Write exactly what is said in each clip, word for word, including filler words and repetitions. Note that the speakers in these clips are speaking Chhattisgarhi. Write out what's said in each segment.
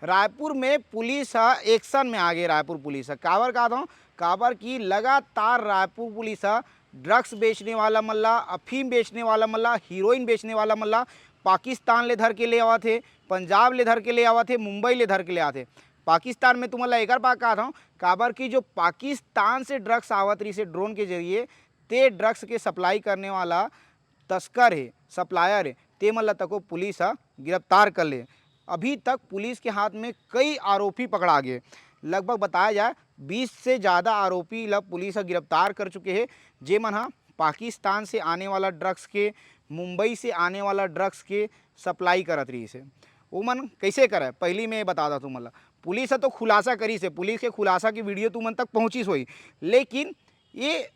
रायपुर में पुलिस ह एक्शन में आ गे। रायपुर पुलिस ह काबर कहत हौं, काबर कि लगातार रायपुर पुलिस ह ड्रग्स बेचने वाला मन ला, अफीम बेचने वाला मन ला, हीरोइन बेचने वाला मन ला पाकिस्तान ले धर के ले आवत हे, पंजाब ले धर के ले आवत हे, मुंबई ले धर के ले आत हे। पाकिस्तान में तुमन ला एकर बात कहत हौं, काबर कि जो पाकिस्तान से ड्रग्स आवत रहिस हे ड्रोन के जरिए, ते ड्रग्स के सप्लाई करने वाला तस्कर हे, सप्लायर हे, ते मन ला तको पुलिस ह गिरफ्तार कर ले। अभी तक पुलिस के हाथ में कई आरोपी पकड़ा गे। लगभग बताया जाए, बीस से ज़्यादा आरोपी ला पुलिस ह गिरफ्तार कर चुके हे, जे मन ह पाकिस्तान से आने वाला ड्रग्स के, मुंबई से आने वाला ड्रग्स के सप्लाई करत रहिस हे। ओमन कइसे करय, पहिली मैं ये बता देथौं तुमन ला। पुलिस ह तो खुलासा करिस हे, पुलिस के खुलासा के वीडियो तुमन तक पहुँचिस होही, लेकिन ये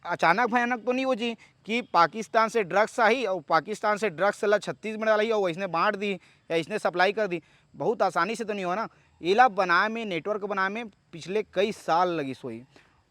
अचानक भयानक तो नहीं हो जी कि पाकिस्तान से ड्रग्स आही और पाकिस्तान से ड्रग्स ला छत्तीसगढ़ वाला ही और वैसने बांट दी या इसने सप्लाई कर दी। बहुत आसानी से तो नहीं हो ना। एला बनाए में, नेटवर्क बनाए में पिछले कई साल लगिस होही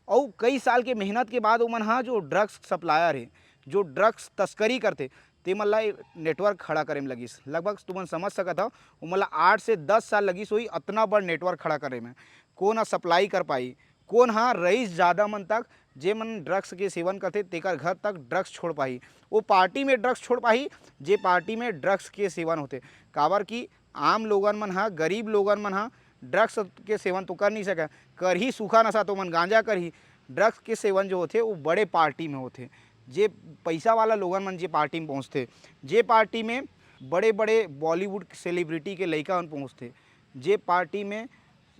और कई साल के मेहनत के बाद ओमन हा जो ड्रग्स सप्लायर हे, जो ड्रग्स तस्करी करथे, ते मन ला नेटवर्क खड़ा करे में लगिस। लगभग तुमन समझ सकत हव, ओमन ला आठ से दस साल लगिस होही अतना बड़ नेटवर्क खड़ा करे में। कौन हा सप्लाई कर पाही, कौन हा रईस जादा मन तक, जे मन ड्रग्स के सेवन करथे, तेकर घर तक ड्रग्स छोड़ पाही, वो पार्टी में ड्रग्स छोड़ पाही, जे पार्टी में ड्रग्स के सेवन होथे। काबर कि आम लोगन मन हा, गरीब लोगन मन हा ड्रग्स के सेवन तो कर नहीं सकय, करही सूखा नशा तो मन गांजा करही। ड्रग्स के सेवन जो होथे, वो बड़े पार्टी में होथे, जे पैसा वाला लोगन मन जे पार्टी में पहुँचथे, जे पार्टी में बड़े-बड़े बॉलीवुड सेलिब्रिटी के लइका मन पहुँचथे, जे पार्टी में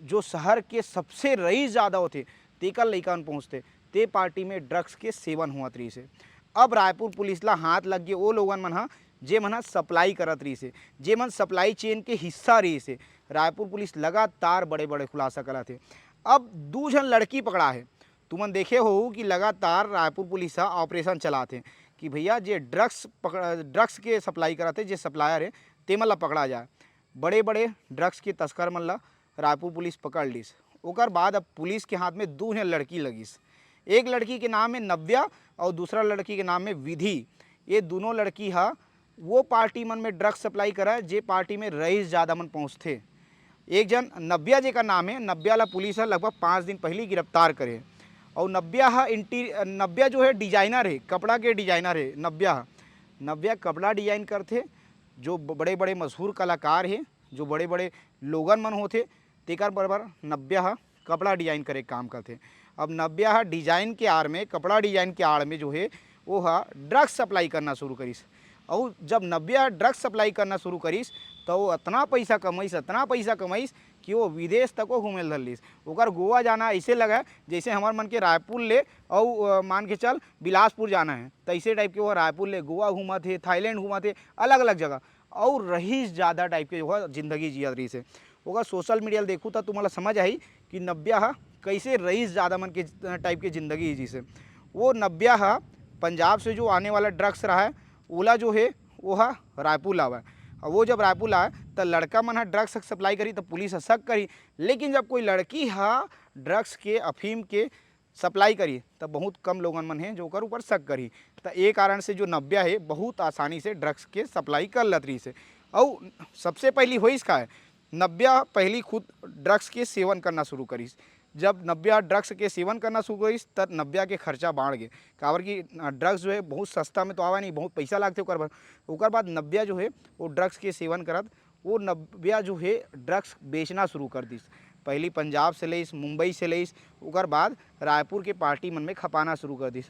जो शहर के सबसे रईस जादा होथे, तेकर लइका मन पहुँचथे, ते पार्टी में ड्रग्स के सेवन होवत रहिस हे। अब रायपुर पुलिस ला हाथ लग गे ओ लोगन मन ह, जे मन ह सप्लाई करत रहिस हे, जे मन सप्लाई चेन के हिस्सा रहिस हे। रायपुर पुलिस लगातार बड़े-बड़े खुलासा करत हे। अब दू झन लड़की पकड़ा हे। तुमन देखे होहू कि लगातार रायपुर पुलिस ह ऑपरेशन चलात हे कि भैया जे ड्रग्स पकड़, ड्रग्स के सप्लाई करत हे, जे सप्लायर हे, तेमन ला पकड़ा जाए। बड़े-बड़े ड्रग्स के तस्कर मन ला रायपुर पुलिस पकड़ लिस। ओकर बाद अब पुलिस के हाथ में दू झन लड़की लगिस। एक लड़की के नाम हे नव्या और दूसरा लड़की के नाम हे विधि। ये दोनों लड़की ह वो पार्टी मन में ड्रग्स सप्लाई करय, जे पार्टी में रईस जादा मन पहुँचथे। एक झन नव्या जेकर नाम हे, नव्या ला पुलिस ह लगभग पाँच दिन पहिली गिरफ्तार करे। और नव्या ह इंटी-, नव्या जो हे डिजाइनर हे, कपड़ा के डिजाइनर हे नव्या ह। नव्या कपड़ा डिजाइन करथे, जो ब-, बड़े-बड़े मशहूर कलाकार हे, जो बड़े-बड़े लोगन मन होथे, तेकर बरोबर नव्या ह कपड़ा डिजाइन करे के काम करथे। अब नव्या ह डिजाइन के आड़ में, कपड़ा डिजाइन के आड़ में जो हे, वो ह ड्रग्स सप्लाई करना शुरू करिस। अउ जब नव्या ह ड्रग्स सप्लाई करना शुरू करिस, त वो अतना पैसा कमाइस, अतना पैसा कमाइस कि वो विदेश तक वो घूमे ल धर लिस। ओकर गोवा जाना ऐसे लगा, जैसे हमर मन के रायपुर ले अउ, अ, मान के चल बिलासपुर जाना है, त ऐसे टाइप के वो रायपुर ले गोवा घूमत हे, थाईलैंड घूमत हे, अलग-अलग जगह। अउ रईस जादा टाइप के जो है जिंदगी जियत रहिस हे। ओकर सोशल मीडिया ल देखहू त तुमन ला समझ आही कि नव्या ह कइसे रईस जादा मन के टाइप के जिंदगी जीस हे। वो नव्या ह पंजाब से जो आने वाला ड्रग्स रहा है, ओला जो है वो ह रायपुर लावय। और वो जब रायपुर लावय त लड़का मन ह ड्रग्स सप्लाई करी त पुलिस ह शक करी, लेकिन जब कोई लड़की ह ड्रग्स के, अफीम के सप्लाई करी, त बहुत कम लोगन मन हे जो ओकर ऊपर शक करी। त ए कारण से जो नव्या हे, बहुत आसानी से ड्रग्स के सप्लाई कर लत रहिस हे। अउ सबसे पहिली होइस का हे, नव्या पहिली खुद ड्रग्स के सेवन करना शुरू करिस। जब नव्या ड्रग्स के सेवन करना शुरू करिस, त नव्या के खर्चा बाढ़ गे, काबर कि, अ, ड्रग्स जो हे बहुत सस्ता में तो आवा नहीं, बहुत पैसा लागथे ओकर बर। ओकर बाद नव्या जो हे वो ड्रग्स के सेवन करत वो नव्या जो हे ड्रग्स बेचना शुरू कर दिस। पहिली पंजाब से लेइस, मुंबई से लेइस, ओकर बाद रायपुर के पार्टी मन में खपाना शुरू कर दिस।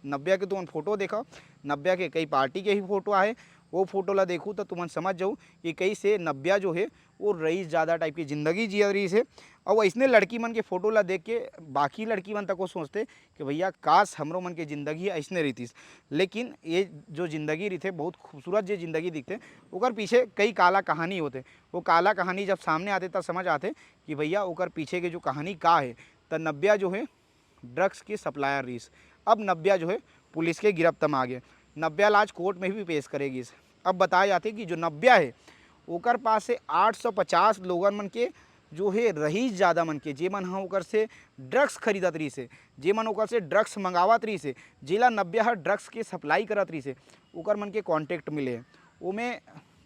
नव्या के तुमन फोटो देखव, नव्या के कई पार्टी के ही फोटो आहे, वो फोटो ला देखहू त तुमन समझ जाहू कि कइसे नव्या जो हे वो रईस जादा टाइप के जिंदगी जियत रहिस हे। अउ अइसने लड़की मन के फोटो ला देख के बाकी लड़की मन तक वो सोचथे कि भैया काश हमरो मन के जिंदगी अइसने रहितिस। लेकिन ये जो जिंदगी रहिथे, बहुत खूबसूरत जे जिंदगी दिखथे, ओकर पीछे कई काला कहानी होथे। वो काला कहानी जब सामने आथे त समझ आथे कि भैया ओकर पीछे के जो कहानी का हे। त नव्या जो हे ड्रग्स के सप्लायर रहिस। अब नव्या जो हे पुलिस के गिरफ्त म आ गे। नव्या ला आज कोर्ट में भी पेश करे गिस। अब बताया जाथे कि जो नव्या हे ओकर पास से आठ सौ पचास लोगन मन के जो हे रईस जादा मन के, जेमन ह ओकर से ड्रग्स खरीदत रहिस हे, जेमन ओकर से ड्रग्स मंगावत रहिस हे, जेला नव्या ह ड्रग्स के सप्लाई करत रहिस हे, ओकर मन के कॉन्टैक्ट मिले हे। ओमे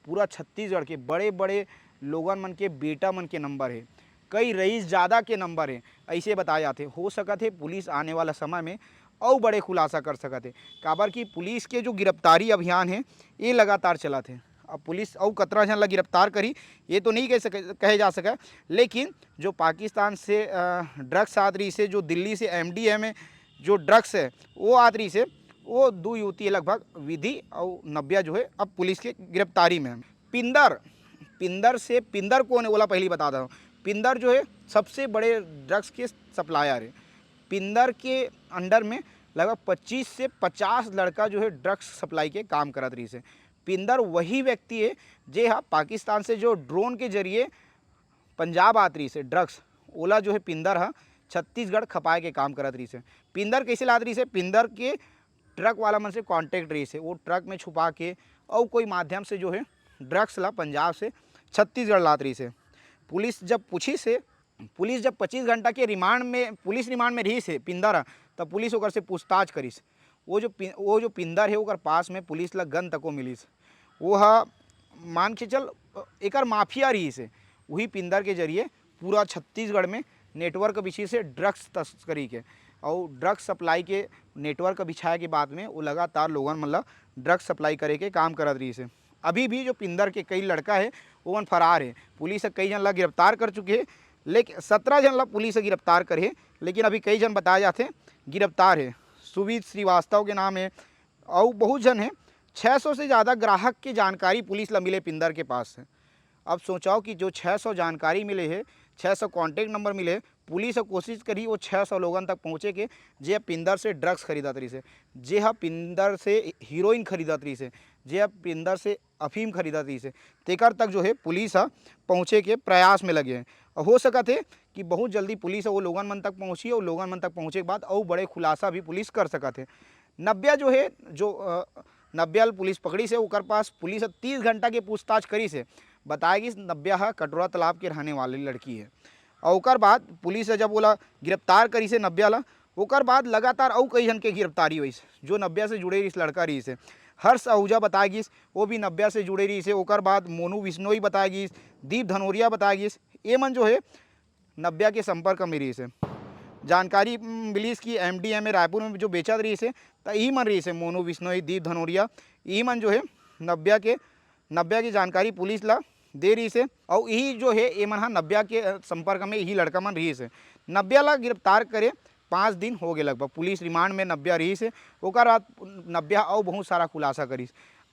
पूरा छत्तीसगढ़ के बड़े-बड़े लोगन मन के बेटा मन के नंबर हे, कई रईस जादा के नंबर हे, अइसे बताए जाथे। हो सकत हे पुलिस आने वाला समय में अउ बड़े खुलासा कर सकत हे, काबर कि पुलिस के जो गिरफ्तारी अभियान हे, ये लगातार चलत हे। अब पुलिस अउ कतरा झन ला गिरफ्तार करही, ये तो नहीं कह सके, कहे जा सके, लेकिन जो पाकिस्तान से, अ, ड्रग्स आत रहिस हे, जो दिल्ली से एमडीएमए जो ड्रग्स हे, वो आत रहिस हे, वो दू युवती लगभग विधि अउ नव्या जो हे, अब पुलिस के गिरफ्तारी में हे। पिंदर, पिंदर से, पिंदर कौन हे, ओला पहली बता देथंव। पिंदर जो हे, सबसे बड़े ड्रग्स के सप्लायर हे। पिंदर के अंडर में लगभग पच्चीस से पचास लड़का जो हे, ड्रग्स सप्लाई के काम करत रहिस हे। पिंदर वही व्यक्ति हे, जे हा पाकिस्तान से जो ड्रोन के जरिए पंजाब आत रहिस हे ड्रग्स, ओला जो हे पिंदर हा छत्तीसगढ़ खपाए के काम करत रहिस हे। पिंदर कइसे लात रहिस हे? पिंदर के ट्रक वाला मन से कॉन्टैक्ट रहिस हे, वो ट्रक में छुपा के अउ कोई माध्यम से जो हे ड्रग्स ला पंजाब से छत्तीसगढ़ लात रहिस हे। पुलिस जब पूछिस हे, पुलिस जब पच्चीस घंटा के रिमांड में, पुलिस रिमांड में रहिस हे पिंदर हा, तब पुलिस ओकर से पूछताछ करिस। वो जो पि-, वो जो पिंदर हे, ओकर पास में पुलिस ला गन तको मिलिस। वो हा, मान के चल, एकर माफिया रहिस हे। वही पिंदर के जरिए पूरा छत्तीसगढ़ में नेटवर्क बिछिस हे ड्रग्स तस्करी के, अउ ड्रग्स सप्लाई के नेटवर्क बिछाए के बाद में वो लगातार लोगन मन ला ड्रग्स सप्लाई करे के काम करत रहिस हे। अभी भी जो पिंदर के कई लड़का हे, ओमन फरार हे। पुलिस ह कई झन ला गिरफ्तार कर चुके हे, लेकिन सत्रह झन ला पुलिस ह गिरफ्तार करे हे, लेकिन अभी कई झन बताए जाथे गिरफ्तार हे। सुविध श्रीवास्तव के नाम हे, अउ बहुत झन हे। छह सौ से ज़्यादा ग्राहक के जानकारी पुलिस ला मिले पिंदर के पास से। अब सोचव कि जो छह सौ जानकारी मिले हे, छह सौ कॉन्टैक्ट नंबर मिले हे, पुलिस ह कोशिश करही वो छह सौ लोगन तक पहुँचे के, जे पिंदर से ड्रग्स खरीदत रहिस हे, जे ह पिंदर से हीरोइन खरीदत रहिस हे, जे ह पिंदर से अफीम खरीदत रहिस हे, तेकर तक जो हे पुलिस ह पहुँचे के प्रयास में लगे हे। अउ हो सकत हे कि बहुत जल्दी पुलिस ह वो लोगन मन तक पहुँचही अउ लोगन मन तक पहुँचे के बाद अउ बड़े खुलासा भी पुलिस कर सकत हे। नव्या जो हे, जो, अ, नव्या ल पुलिस पकड़िस हे, ओकर पास पुलिस ह तीस घंटा के पूछताछ करिस हे। बताए गिस नव्या ह कटोरा तालाब के रहने वाली लड़की हे। अउ ओकर बाद पुलिस ह जब ओला गिरफ्तार करिस हे नव्या ला, ओकर बाद लगातार अउ कई झन के गिरफ्तारी होइस, जो नव्या से जुड़े रहिस, लड़का रहिस हे। हर्ष आहूजा बताए गिस, वो भी नव्या से जुड़े रहिस हे। ओकर बाद मोनू बिश्नोई बताए गिस, दीप धनोरिया बताए गिस, ये मन जो हे नव्या के संपर्क में रहिस हे। जानकारी, उम, मिलिस कि एमडीएमए रायपुर में जो बेचत रहिस हे, त इही मन रहिस हे, मोनू बिश्नोई, दीप धनोरिया, इही मन जो हे नव्या के, नव्या के जानकारी पुलिस ला दे रहिस हे। अउ इही जो हे, ये मन ह नव्या के, अ, संपर्क में इही लड़का मन रहिस हे। नव्या ला गिरफ्तार करे पाँच दिन हो गए लगभग, पुलिस रिमांड में नव्या रहिस हे। ओकर बाद नव्या अउ बहुत सारा खुलासा करिस।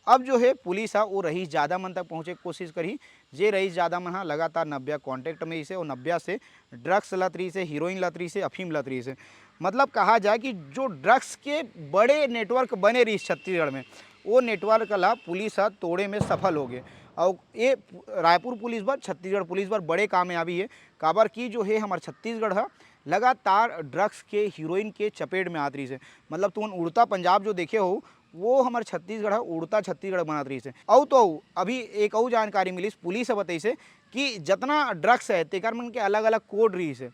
अब जो हे पुलिस ह वो रईस जादा मन तक पहुँचे के कोशिश करही, जे रईस जादा मन ह लगातार नव्या कॉन्टैक्ट में रहिस हे, वो नव्या से ड्रग्स लत रहिस हे, हीरोइन लत रहिस हे, अफीम लत रहिस हे। मतलब कहा जाए कि जो ड्रग्स के बड़े नेटवर्क बने रहिस छत्तीसगढ़ में, वो नेटवर्क ला पुलिस ह तोड़े में सफल हो गए। अउ ये रायपुर पुलिस बर, छत्तीसगढ़ पुलिस बर बड़े कामयाबी हे, काबर कि जो हे हमर छत्तीसगढ़ ह लगातार ड्रग्स के, हीरोइन के चपेट में आत रहिस हे। मतलब तुमन उड़ता पंजाब जो देखे हो, वो हमर छत्तीसगढ़ ह उड़ता छत्तीसगढ़ बनत रहिस हे। अउ तो अउ, अभी एक अउ जानकारी मिलिस, पुलिस ह बतइस हे कि जतना ड्रग्स हे, तेकर मन के अलग-अलग कोड रहिस हे।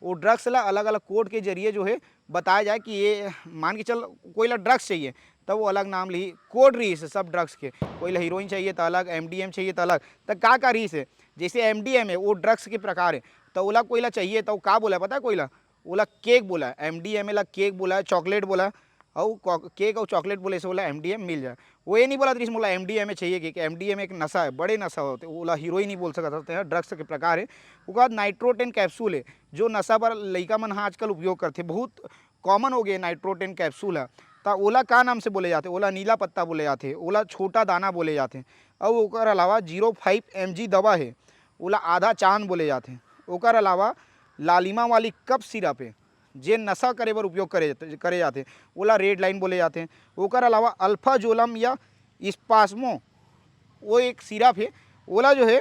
वो ड्रग्स ला अलग-अलग कोड के जरिए जो हे बताया जाए कि ये, मान के चल, कोई ला ड्रग्स चाहिए, तब वो अलग नाम लिही, कोड रहिस हे सब ड्रग्स के। कोई ला हीरोइन चाहिए त अलग, एमडीएम चाहिए त अलग। त का-का रहिस हे? जैसे एमडीएम हे, वो ड्रग्स के प्रकार हे, त ओला कोई ला चाहिए त वो का बोला पता हे कोई ला? ओला केक बोला, एमडीएमए ला केक बोला, चॉकलेट बोला, अउ कॉ-, केक अउ चॉकलेट बोले से ओला एमडीएम मिल जाए। वो ये नहीं बोलत रहिस मोला एमडीएमए चाहिए, कि एमडीएमए एक नशा हे, बड़े नशा होथे, ओला हीरोइन नहीं बोल सकत हस, तेहा ड्रग्स के प्रकार हे। ओकर बाद नाइट्रोटेन कैप्सूल हे, जो नशा बर लइका मन ह आजकल उपयोग करथे, बहुत कॉमन हो गए नाइट्रोटेन कैप्सूल ह। त ओला का नाम से बोले जाथे? ओला नीला पत्ता बोले जाथे, ओला छोटा दाना बोले जाथे। अउ ओकर अलावा ज़ीरो फ़ाइव एमजी दवा हे, ओला आधा चांद बोले जाथे। ओकर अलावा लालिमा वाली कफ सिरप हे, जे नशा करे बर उपयोग करे, करे जाथे, ओला रेड लाइन बोले जाथे। ओकर अलावा अल्फाजोलम या स्पास्मो, वो एक सिरप हे, ओला जो हे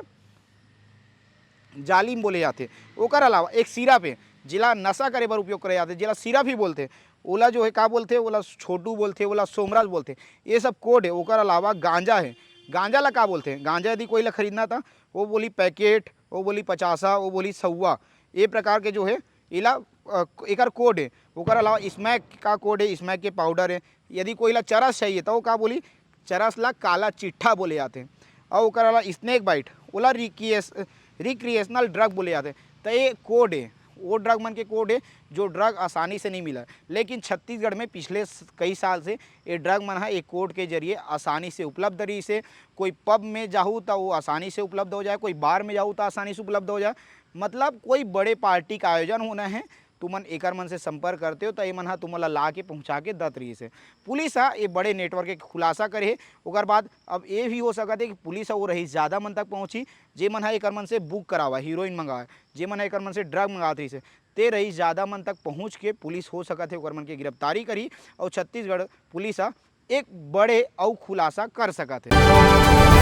जालिम बोले जाथे। ओकर अलावा एक सिरप हे, जेला नशा करे बर उपयोग करे जाथे, जेला सिरप ही बोलथे, ओला जो हे का बोलथे, ओला छोटू बोलथे, ओला सोमराज बोलथे। ये सब कोड हे। ओकर अलावा गांजा हे, गांजा ला का बोलथे? गांजा यदि कोई ला खरीदना त वो बोली पैकेट, वो बोली पचासा, वो बोली सौवा। ये प्रकार के जो हे, एला, अ, एकर कोड हे। ओकर अलावा स्मैक का कोड हे, स्मैक के पाउडर हे। यदि कोई ला चरस चाहिए, त वो का बोली? चरस ला काला चिट्ठा बोले जाथे। अउ ओकर अलावा स्नेक बाइट, ओला रिक्रिएशनल ड्रग बोले जाथे। त ये कोड हे, वो ड्रग मन के कोड हे जो ड्रग आसानी से नहीं मिला। लेकिन छत्तीसगढ़ में पिछले कई साल से ये ड्रग मन ह एक कोड के जरिए आसानी से उपलब्ध रहिस हे। कोई पब में जाहू त वो आसानी से उपलब्ध हो जाए, कोई बार में जाहू त आसानी से उपलब्ध हो जाए। मतलब कोई बड़े पार्टी का आयोजन होना है, तुमन एकर मन से संपर्क करते हो त ये मन ह तुमन ला ला के पहुँचा के दत रहिस हे। पुलिस ह ये बड़े नेटवर्क के खुलासा करे हे। ओकर बाद अब ये भी हो सकत हे कि पुलिस ह वो रईस जादा मन तक पहुँची, जे मन ह एकर मन से बुक करावा, हीरोइन मंगावा, जे मन ह एकर मन से ड्रग मंगावत रहिस हे, ते रईस जादा मन तक पहुँच के पुलिस हो सकत हे ओकर मन के गिरफ्तारी करही। और छत्तीसगढ़ पुलिस ह एक बड़े अउ खुलासा कर सकत हे।